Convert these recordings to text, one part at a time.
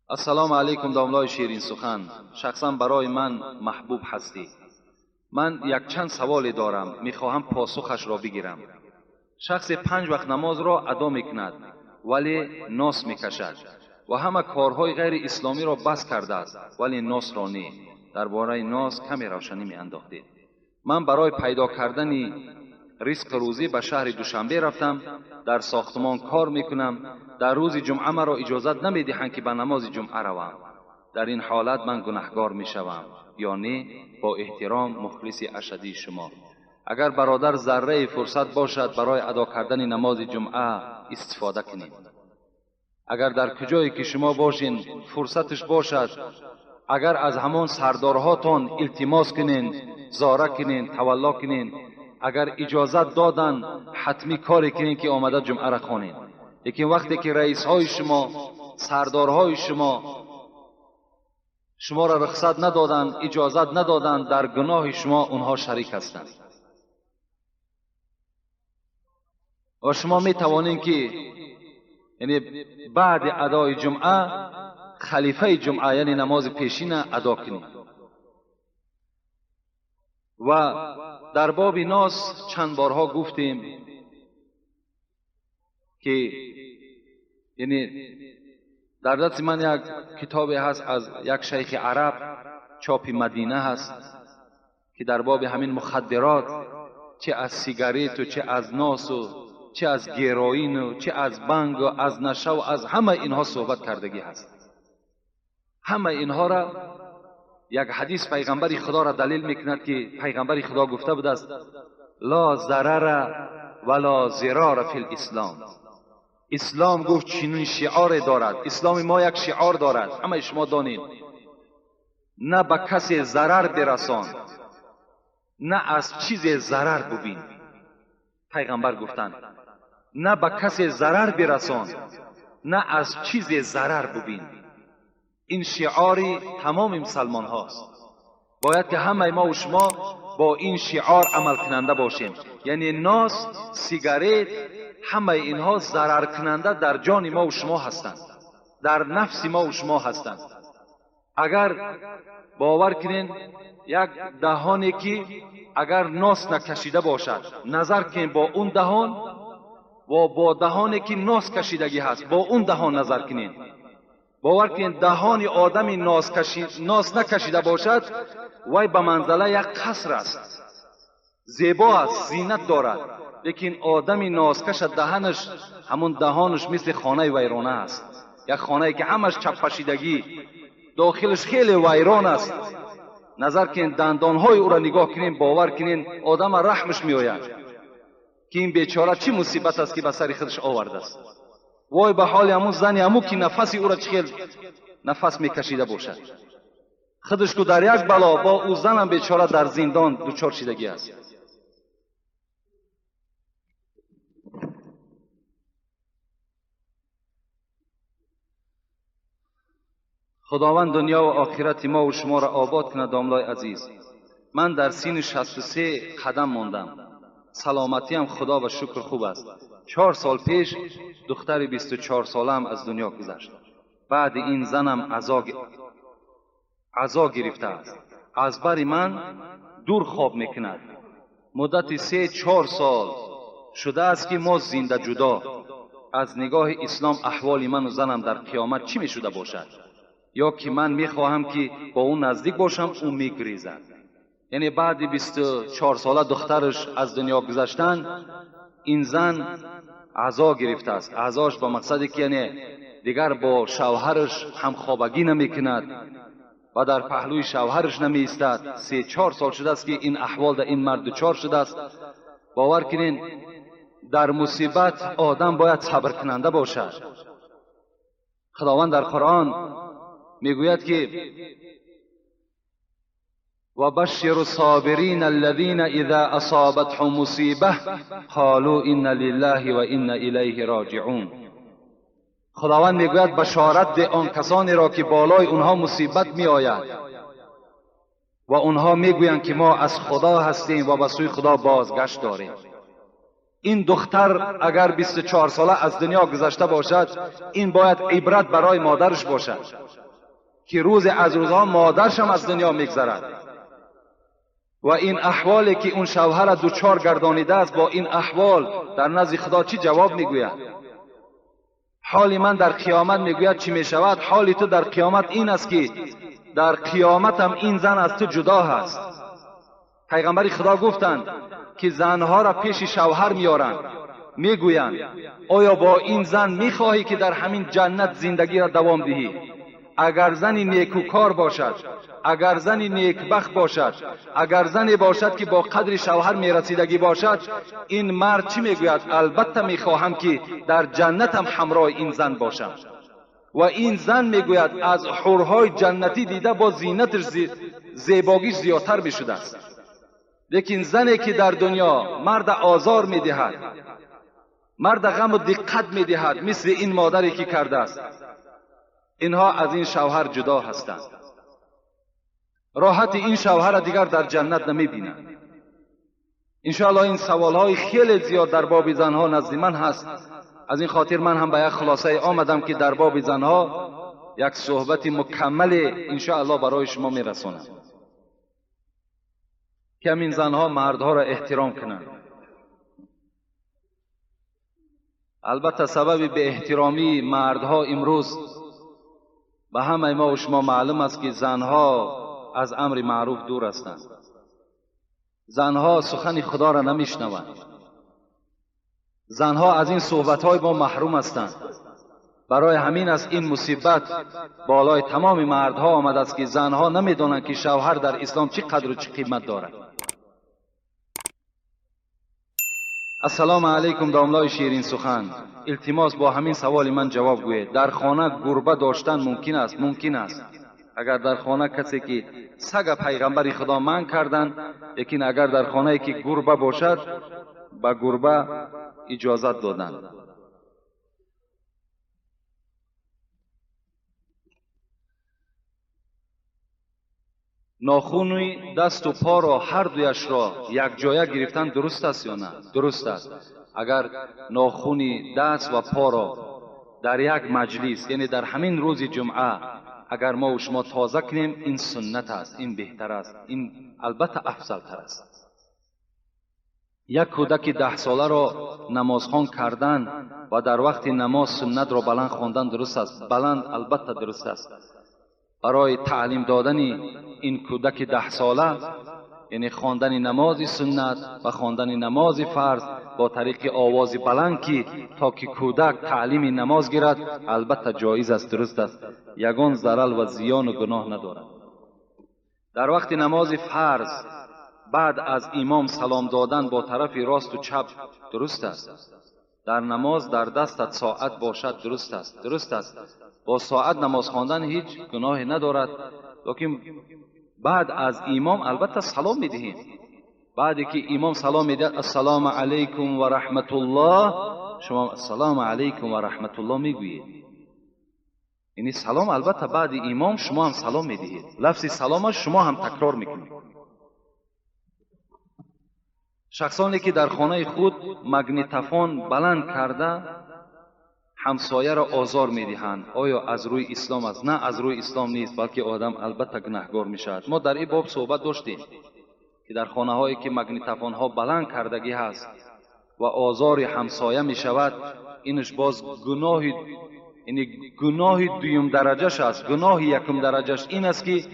Ассалому алайкум, домлаи ширин сухан, шахсан барои ман маҳбуб ҳастӣ. Ман якчанд саволе дорам, мехоҳам посухашро бигирам. Шахсе 5 вақт намозро адо мекунад, вале нос мекашад ва ҳама корҳои ғайриисломиро бас кардааст, вале носро не. Дар бораи нос каме равшанӣ меандохтед. Ман барои пайдо кардани ризқ рӯзӣ ба шаҳри Душанбе рафтам, дар сохтмон кор мекунам. Дар рӯзи ҷумъа маро иҷозат намедиҳанд ки ба намози ҷумъа равам. Дар ин ҳолат ман гунаҳгор мешавам ё не? Бо эҳтиром, мухлиси ашадии шумо. Агар бародар зарраи фурсат бошад, барои адо кардани намози ҷумъа истифода кунед. Агар дар куҷое ки шумо бошин фурсаташ бошад, агар аз ҳамон сардорҳотон илтимос кунен, зора кунен, тавалло кунен, агар иҷозат додан, ҳатмӣ коре кунен ки омада ҷумъаро хонед. Лекин вақте ки раисҳои шумо, сардорҳои шумо шуморо рухсат надоданд, иҷозат надоданд, дар гуноҳи шумо онҳо шарик ҳастанд. Ва шумо метавонед ки яъне баъди адои ҷумъа халифаи ҷумъа, яъне намози пешина адо кунед. Ва дар боби нос чанд борҳо гуфтем ки яъне дар дасти ман як китобе ҳаст аз як шайхи араб, чопи Мадина ҳаст, ки дар боби ҳамин мухаддирот, чӣ аз сигарету, чӣ аз носу, чӣ аз героину, чӣ аз бангу, аз нашаву, аз ҳамаи инҳо суҳбат кардагӣ ҳаст. Ҳамаи инҳоро як ҳадис пайғамбари худоро далел мекунад ки пайғамбари худо гуфта будааст: ла зарара вала зирора фил ислом. Ислом гуфт чунин шиоре дорад. Исломи мо як шиор дорад, ҳамаи шумо донед: на ба касе зарар бирасон, на аз чизе зарар бубин. Пайғамбар гуфтанд: на ба касе зарар бирасон, на аз чизе зарар бубин. Ин шиори тамоми мусалмон ҳост. Бояд ки ҳамаи мо ва шумо бо ин шиор амалкунанда бошем. Яъне нос, сигарет, ҳамаи инҳо зараркунанда дар ҷони мо ва шумо ҳастанд, дар нафси мо ва шумо ҳастанд. Агар бовар кунед, як даҳоне ки агар нос накашида бошад, назар кунед бо он даҳон ва бо даҳоне ки нос кашидагӣ ҳаст, бо он даҳон назар кунед. Бовар кунед, даҳони одами нос накашида бошад, вай ба манзала як қаср аст, зебо аст, зинат дорад. Лекин одами носкаша даҳанаш, ҳамон даҳонаш мисли хонаи вайрона аст. Як хонае ки ҳамаш чаппашидагӣ, дохилаш хеле вайрон аст. Назар кунед, дандонҳои ӯро нигоҳ кунед, бовар кунед, одама раҳмаш меояд ки ин бечора чӣ мусибат аст ки ба сари худаш овардааст. Вой ба ҳоли ҳамун зани ҳамун ки нафаси ӯро чӣ хел нафас мекашида бошад. Худаш ку дар як бало, бо ӯ занам бечора дар зиндон дучор шидагӣ аст. Худованд дунё ва охирати мо ва шуморо обод кунад. Домлои азиз, ман дар синни 63 қадам мондам. Саломатиам худо ба шукр хуб аст. 4 сол пеш духтари 24 солаам аз дунё гузашт. Баъди ин занам азо гирифтааст. Аз бари ман дур хоб мекунад. Муддати 3-4 сол шудааст ки мо зинда ҷудо. Аз нигоҳи ислом аҳволи ману занам дар қиёмат чӣ мешуда бошад? Ё ки ман мехоҳам ки бо ӯ наздик бошам, ӯ мегрезад. Яъне баъди 24 сола духтараш аз дунё гузаштан, ин зан азо гирифтааст. Азош ба мақсаде ки яъне дигар бо шавҳараш ҳамхобагӣ намекунад ва дар паҳлӯи шавҳараш намеистад. 3-4 сол шудааст ки ин аҳвол дар ин мард дучор шудааст. Бовар кунед, дар мусибат одам бояд сабркунанда бошад. Худованд дар Қуръон мегӯяд ки وبشر الصابرين الذين إذا أصابتهم مصيبة قالوا إنا لله وإنا إليه راجعون. خداوند میگوید بشارت ده آن کسانی را که بالای اونها مصیبت می آید و اونها میگویند که ما از خدا هستیم و به سوی خدا بازگشت داریم. این دختر اگر 24 ساله از دنیا گذشته باشد، این باید عبرت برای مادرش باشد که روز از روزها مادرش هم از دنیا میگذرد و این احوالی که اون شوهر دوچار گردانیده است، با این احوال در نزد خدا چی جواب میگوید؟ حال من در قیامت میگوید چی میشود؟ حال تو در قیامت این است که در قیامت هم این زن از تو جدا هست. پیغمبر خدا گفتند که زنها را پیش شوهر میارند، میگویند آیا با این زن میخواهی که در همین جنت زندگی را دوام دهی؟ اگر زنی نیکوکار باشد، اگر زنی نیکبخت باشد، اگر زنی باشد که با قدر شوهر میرسیدگی باشد، این مرد چی میگوید؟ البته میخواهم که در جنتم همراه این زن باشم. و این زن میگوید از حورهای جنتی دیده با زینتش زیباگیش زیادتر میشده است. لیکن زنی که در دنیا مرد آزار میدهد، مرد غم و دقت میدهد، مثل این مادری که کرده است، اینها از این شوهر جدا هستند. راحت این شوهر دیگر در جنت نمیبینند. انشاءالله این سوالهای خیلی زیاد در باب زنها نزد من هست. از این خاطر من هم به یک خلاصه آمدم که در باب زنها یک صحبت مکمل انشاءالله برای شما میرسانم که همین زنها مردها را احترام کنند. البته سبب به احترامی مردها امروز به همه ما و شما معلوم است که زنها از امر معروف دور هستند. زنها سخن خدا را نمیشنوند. زنها از این صحبت‌های ما محروم هستند. برای همین است این مصیبت بالای تمام مردها آمده است که زنها نمیدانند که شوهر در اسلام چه قدر و چه قیمت دارد. السلام علیکم داملای شیرین سخن. التماس با همین سوال من جواب گوید. در خانه گربه داشتن ممکن است؟ ممکن است. اگر در خانه کسی که سگ پیغمبر خدا من کردن، لیکن اگر در خانه که گربه باشد به گربه اجازت دادن. ناخونی دست و پا را هر دویش را یک جایه گرفتن درست است یا نه؟ درست است. اگر ناخونی دست و پا را در یک مجلس، یعنی در همین روز جمعه، اگر ما و شما تازه کنیم، این سنت است، این بهتر است، این البته افضل تر است. یک کودک 10 ساله را نمازخوان کردن و در وقت نماز سنت را بلند خواندن درست است؟ بلند البته درست است. برای تعلیم دادن این کودک 10 ساله، یعنی خواندن نماز سنت و خواندن نماز فرض با طریق آواز بلند که تا که کودک تعلیم نماز گیرد، البته جایز است، درست است، یگان ضرر و زیان و گناه ندارد. در وقت نماز فرض بعد از امام سلام دادن با طرف راست و چپ درست است. در نماز در دستت ساعت باشد درست است، درست است. با ساعت نماز خواندن هیچ گناهی ندارد، لیکن بعد از امام البته سلام میدهیم. بعدی که امام سلام میدهد السلام علیکم و رحمت الله، شما السلام علیکم و رحمت الله میگویید. یعنی سلام البته بعد امام شما هم سلام میدهید، لفظ سلام شما هم تکرار میکنید. شخصانی که در خانه خود مگنیتفون بلند کرده همسایه را آزار میدهند، آیا از روی اسلام است؟ نه، از روی اسلام نیست، بلکه آدم البته گناهگار میشود. ما در این باب صحبت داشتیم که در خانه هایی که مگنیتفون ها بلند کردگی هست و آزار همسایه میشود، اینش باز گناه، یعنی گناه دویم درجهش است. گناه یکم درجهش این است که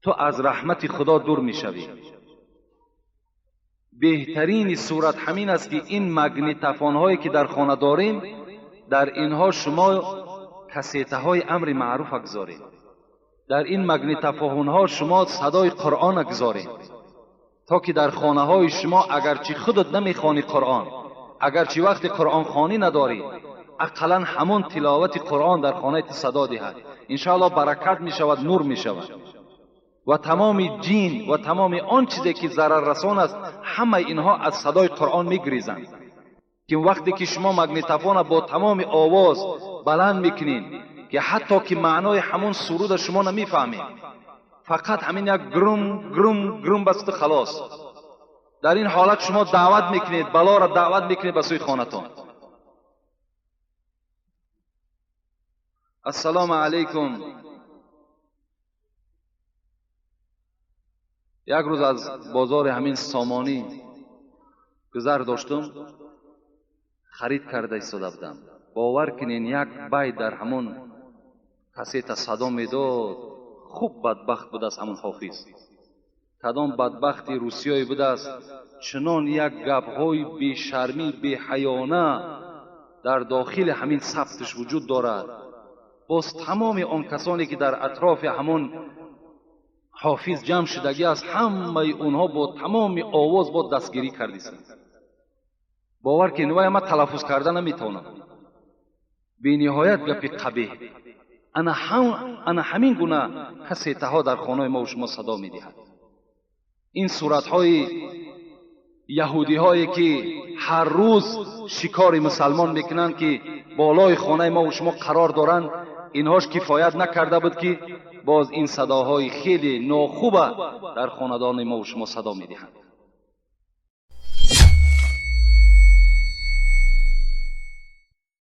تو از رحمت خدا دور میشوی. بهترین صورت همین است که این مگنیتفون هایی که در خانه داریم، در اینها شما کسیته های امر معروف اگذارید، در این مگنیتفون ها شما صدای قرآن اگذارید، تا که در خانه های شما اگرچه خودت نمیخوانی قرآن، اگرچه وقت قرآن خوانی نداری، اقلا همون تلاوت قرآن در خانه ت صدا دهد، انشاءالله برکت میشود، نور میشود و تمام جین و تمام آن چیزی که ضرر رسان است، همه اینها از صدای قرآن میگریزند. که وقتی که شما مگنیتفون با تمام آواز بلند میکنین که حتی که معنای همون سرود شما نمیفهمید، فقط همین یک گرم گرم گرم بست خلاص. Дар ин ҳолат шумо даъват мекунед, балоро даъват мекунед ба сӯи хонатон. Ассалому алайкум. Як рӯз аз бозори ҳамин Сомонӣ гузар доштум, харид карда истода будам. Бовар кунед, як бай дар ҳамон кассета садо медод. Хуб бадбахт будааст ҳамон ҳофиз. Кадом бадбахти русиёе будааст, чунон як гапҳои бешармӣ, беҳаёна дар дохили ҳамин сабтиш вуҷуд дорад. Боз тамоми он касоне ки дар атрофи ҳамон ҳофиз ҷамъ шудагӣ аст, ҳамаи онҳо бо тамоми овоз бо дастгирӣ кардисанд. Бовар кунед, вай ман талаффуз карда наметавонам. Бениҳоят гапи қабеҳ. Ана ҳамин гуна кассетаҳо дар хонаи мо шумо садо медиҳад. Ин суратҳои яҳудиҳое ки ҳар рӯз шикори мусалмон мекунанд, ки болои хонаи мо шумо қарор доранд, инҳош кифоят накарда буд, ки боз ин садоҳои хеле нохуба дар хонадони мо шумо садо медиҳанд.